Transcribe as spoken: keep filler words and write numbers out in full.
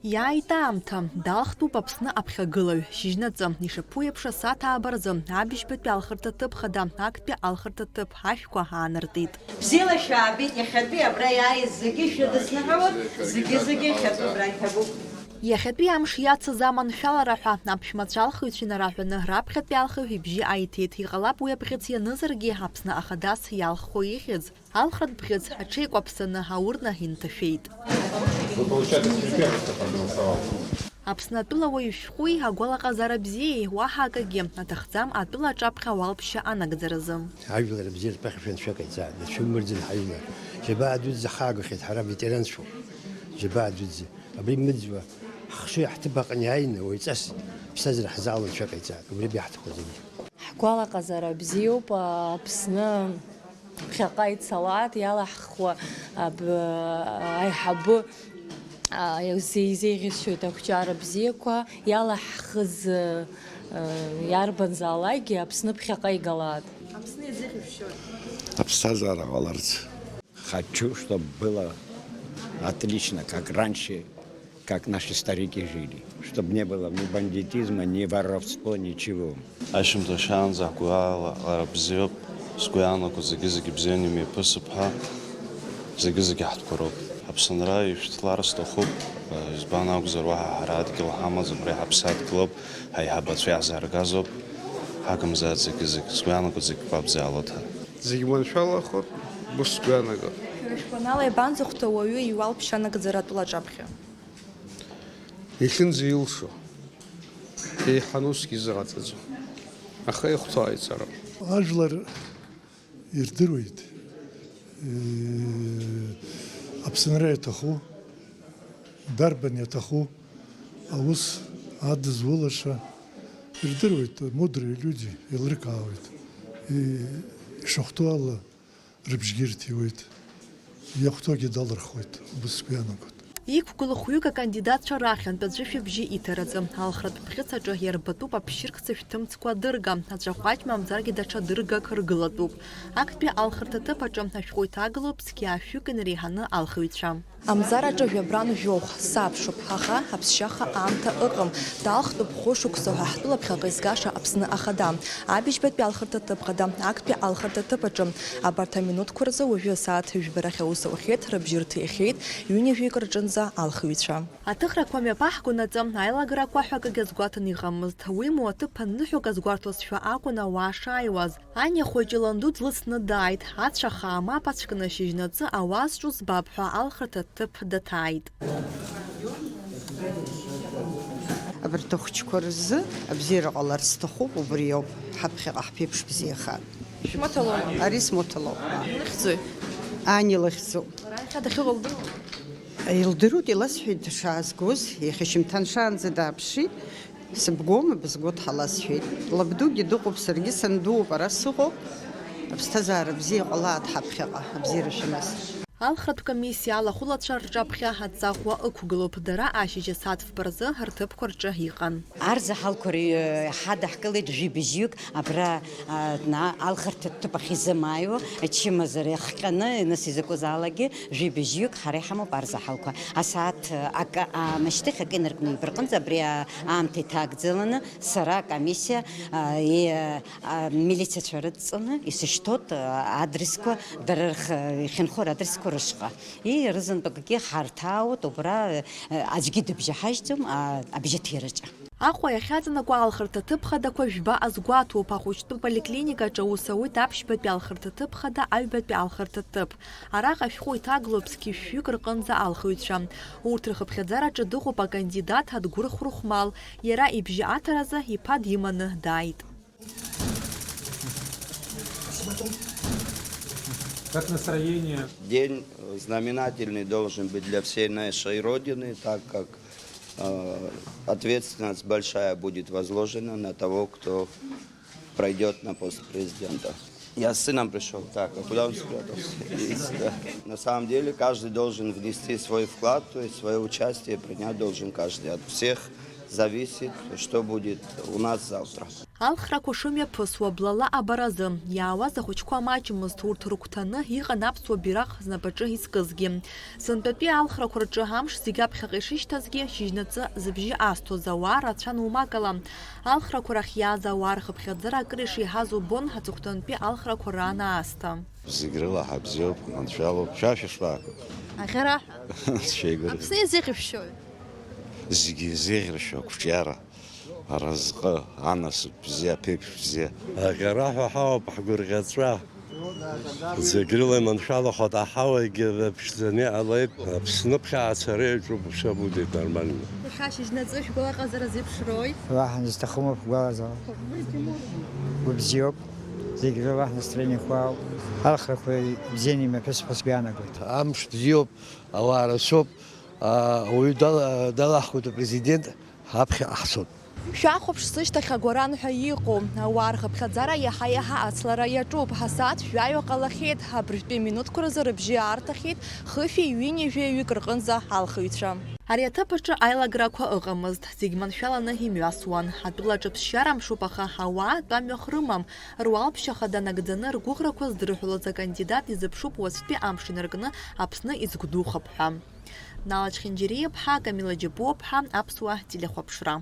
Иааит аамҭа, далхтәуп Аԥсны аԥхьагылаҩ, шьыжьнаҵы, ишаԥу еиԥш асааҭ ааба рзы, абыжьбатәи алхырҭа ҭыԥ хада, актәи алхырҭа ҭыԥ ашәқәа аанартит. Бзиала шәаабеит, иахьатәи абра иааиз зегьы шәыдысныҳәалоит, зегьы-зегьы иахьатәи абра иҭабуп. Иахьатәи амш иацыз аманшәалара ҳәа аԥшәмацәа алхыҩцәа инарааҳәаны раԥхьатәи алхыҩ ибжьы ааиҭеит, иҟалап уи абӷьыц ианызаргьы Аԥсны ахадас иалххо ихьӡ. Алхратә бӷьыц аҽеикәаԥсаны аурна инҭашәеит. Аԥсны атәылауаҩ шәҟәи агәалаҟазаара бзиеи уаҳа акагьы аҭахӡам атәыла аҿаԥхьа ауалԥшьа анагӡаразы. Ажәлар абзиаратә ахьшәа анцәа ҟаиҵааит, дацәыммырӡын ҳажәлар. Џьабаа дуӡӡа ҳаагахьеит ҳара аветеранцәоуп. Џьабаа дуӡӡа. Абри мыӡуа ҳхшыҩ ҳҭыԥ аҟны иааины уаҩҵас ԥсҭазаара ҳзаало анцәа ҟаиҵааит. Убри иаҳҭаху зегьы. Ҳгәалаҟазаара бзиоуп, Аԥсны ԥхьаҟа ицалааит, иалаҳхуа аиҳабы изеиӷьасшьоит ақәҿиара бзиақәа, иалаҳхыз иарбанзаалакгьы Аԥсны ԥхьаҟа игалааит. Аԥсны иазыӷьышәшьоит. Аԥсҭазаара ҟаларц. Хочу, чтобы было отлично, как раньше, как наши старики жили, чтобы не было ни бандитизма, ни воровства, ничего. Ашьымҭа шаанӡа ҳгәаала ара бзиоуп, сгәы иаанаго зегьы-зегьы бзианы имҩаԥысып ҳәа, зегьы-зегьы ҳтәқәа роуп. Аԥсынра ишәҭлар сҭахуп, избан акәзар, уаҳа ҳара адгьыл ҳамаӡам, ари ҳаԥсадгьылоуп, ҳаиҳабацәа иаҳзааргазоуп, ҳагымзааит зегьы-зегь, сгәы иаанаго зегь бабзиалоит ҳәа. Зегь маншәалахоит, ус сгәы иаанагоит. Шәара шәгәанала, иабанӡахәҭоу ауаҩы иуалԥшьа анагӡара атәылаҿаԥхьа? Иахьынӡаилшо, еиҳаны усгьы изыҟаҵаӡом. Аха иахәҭоу аиҵароуп. Ажәлар ирдыруеит, Аԥсынра иаҭаху, дарбан иаҭаху, аус адызулаша, ирдыруеит, мудрые люди еилыркаауеит, ишахәҭоу ала рыбжьгьы ирҭиуеит, иахәҭоугьы далырхуеит, убас сгәы иаанагоит. Иқәгылоу хәҩык акандидатцәа рахьынтә аӡәы шәыбжьы иҭараӡам. Алхратә бӷьыц аҿы иарбатәуп аԥшьыркцышә ҭымцқәа дырга, аҵәахәаџь мамзаргьы даҽа дыргак ргылатәуп. Актәи алхырҭа ҭыԥ аҿы ашәҟәы иҭагылоуп цқьа шәҩык инареиҳаны алхыҩцәа. Амзараҿы жәабран жәохә саԥшуп, аха аԥсшьаха аамҭа ыҟам. Далхтәуп хәышықәса ҳәа ҳтәыла ԥхьаҟа изгаша Аԥсны Ахада. Абыжьбатәи алхырҭа ҭыԥ хада, актәи алхырҭа ҭыԥ аҿы. Абарҭ аминуҭқәа рзы уажәы асааҭ жәба рахь аус ауахьеит, рыбжьы рҭихьеит ҩынҩажәаҩык рҿынӡа алхыҩцәа. Аҭыхрақәа мҩаԥаҳгонаҵы, аилагарақәа ҳәа акгьы азгәаҭаны иҟамызт. Уимоу, аҭыԥ анныҳәоук азгәарҭозшәа акәын ауаа шааиуаз. Ани ахәыҷы ланду длыцны дааит, ацәа хаа мап ацәкны шьыжьнаҵы ауаа зҿу збап ҳәа алхырҭа ҭыԥ даҭааит. Абарҭ ахәыҷқәа рзы абзиара ҟаларц сҭахуп, убри ауп ҳаԥхьаҟа ҳԥеиԥш бзиахар. Шәмоҭа лоума? Ари смоҭа лоуп. Илыхьӡои? Ани лыхьӡуп. Лара иахьа дахьыҟоу лдыруама? Илдыруеит, иласҳәеит дшаазгоз, иахьа шьымҭан шаанӡа дааԥшит. Сыбгома, бызго дҳаласҳәеит. Лабдугьы дыҟоуп, саргьы сандууп, ара сыҟоуп. Аԥсҭазаара бзиа ҟалааит ҳаԥхьаҟа, абзиара шәымаз. Алхратә комиссиа алахәылацәа рҿаԥхьа адҵа ӷәӷәа ықәгылоуп. Дара ашьыжь асааҭ фба рзы рҭыԥқәа рҿы иҟан. Арзаҳалқәа ҳадаҳкылеит жәибжьҩык абра, а, на, алхырҭа ҭыԥ ахь изымааиуа, ачымазара иахҟьаны, нас изакәызаалакгьы, жәибжьҩык ҳара иҳамоуп арзаҳалқәа. Асааҭ акы аамышьҭахь, акы инаркны ҩба рҟынӡа абри а-, аамҭа иҭагӡаланы, сара акомиссиа, а, и, а, амилициацәа рыдҵаны исышьҭоит, а, адресқәа, дара рх-, ихьынхо радресқәа рышҟа. И, рызынтәыкгьы ҳарҭаауеит убра, а, аӡәгьы дыбжьаҳажьӡом, а, абжьыҭираҿы. Аҟәа иахьаҵанакуа алхырҭа ҭыԥ хадақәа жәба азгәаҭоуп, ахәыҷтәы поликлиникаҿы аус ауеит аԥшьбатәи алхырҭа ҭыԥ хада, аҩбатәи алхырҭа ҭыԥ. Араҟа ашәҟәы иҭагылоуп зқьи шәҩык рҟынӡа алхыҩцәа. Урҭ рхыԥхьаӡараҿы дыҟоуп акандидат Адгәыр Хәрыхәмал, иара ибжьы аҭаразы иԥа диманы дааит. Как настроение? День знаменательный должен быть для всей нашей Родины, так как Э, ответственность большая будет возложена на того, кто пройдет на пост президента. Я с сыном пришел. Так, а куда он спрятался? Есть, да. На самом деле каждый должен внести свой вклад, то есть свое участие принять должен каждый. От всех зависит, что будет у нас завтра. Алхрақәа шымҩаԥысуа блала абаразы, иаауаз ахәыҷқәа маҷмызт, урҭ рыгәҭаны иҟан аԥсуа бираҟ знапаҿы изкызгьы. Сынтәатәи алхрақәа рҿы амш зегь аԥхьаҟа ишышьҭазгьы, шьыжьнаҵы зыбжьы асҭоз ауаа рацәан умакала. Алхрақәа рахь иааз ауаа рхыԥхьаӡара акыр ишеиҳаз убон аҵыхәтәантәи алхрақәа раан аасҭа. Зегь рыла ҳабзиоуп, ҳманшәалоуп, шәа шәышԥаақәа? Аӷьараҳәа. Сшеигәырӷьо. Аԥсы иазеиӷьышәшьои? Зегьы иазеиӷьыршьо ақәҿиара, аразҟы, анасыԥ бзиа, аԥеиԥш бзиа. Аӷьараҳәа ҳауп ҳгәырӷьаҵәа. Зегь рыла иманшәалахоит, аҳауагьы ԥшӡаны иҟалеит. Аԥсныԥхьа ацара иаҿуп, все будет нормально. Иахьа шьыжьнаҵы шәгәалаҟазара зеиԥшрои? Уаҳа зҭахым шәгәалазаауа. Гәыбзиоуп. Зегь рыла ҳнастроение хәаауп. Алхрақәа бзианы имҩаԥысып ҳәа сгәы иаанагоит. Амш бзиоуп, ауаа рацәоуп, ауаҩы дала-, далаҳхәоит апрезидент, ҳаԥхьа ҟаҳцоит. Шәахәаԥш сышьҭахь агәаранҳәа иҟоу. Ауаа рхыԥхьаӡара иаҳа-иаҳа ацлара иаҿуп. Ҳасааҭ жәаҩа ҟалахьеит. Абыржәтәи минуҭқәа рзы рыбжьы аарҭахьеит хышәи ҩынҩажәи ҩык рҟынӡа алхыҩцәа. Ари аҭыԥ аҿы аилагарақәа ыҟамызт, зегь маншәаланы имҩасуан. Атәылаҿы ԥсшьара мшуп, аха ауаа тәамҩахә рымам. Руалԥшьа хада нагӡаны ргәыӷрақәа здырҳәалоз акандидат изыԥшуп уаҵәтәи амш инаркны Аԥсны изгәдухап ҳәа. Нала Чхинџьариаԥҳа, Камила Џьапуаԥҳа, Аԥсуа телехәаԥшра.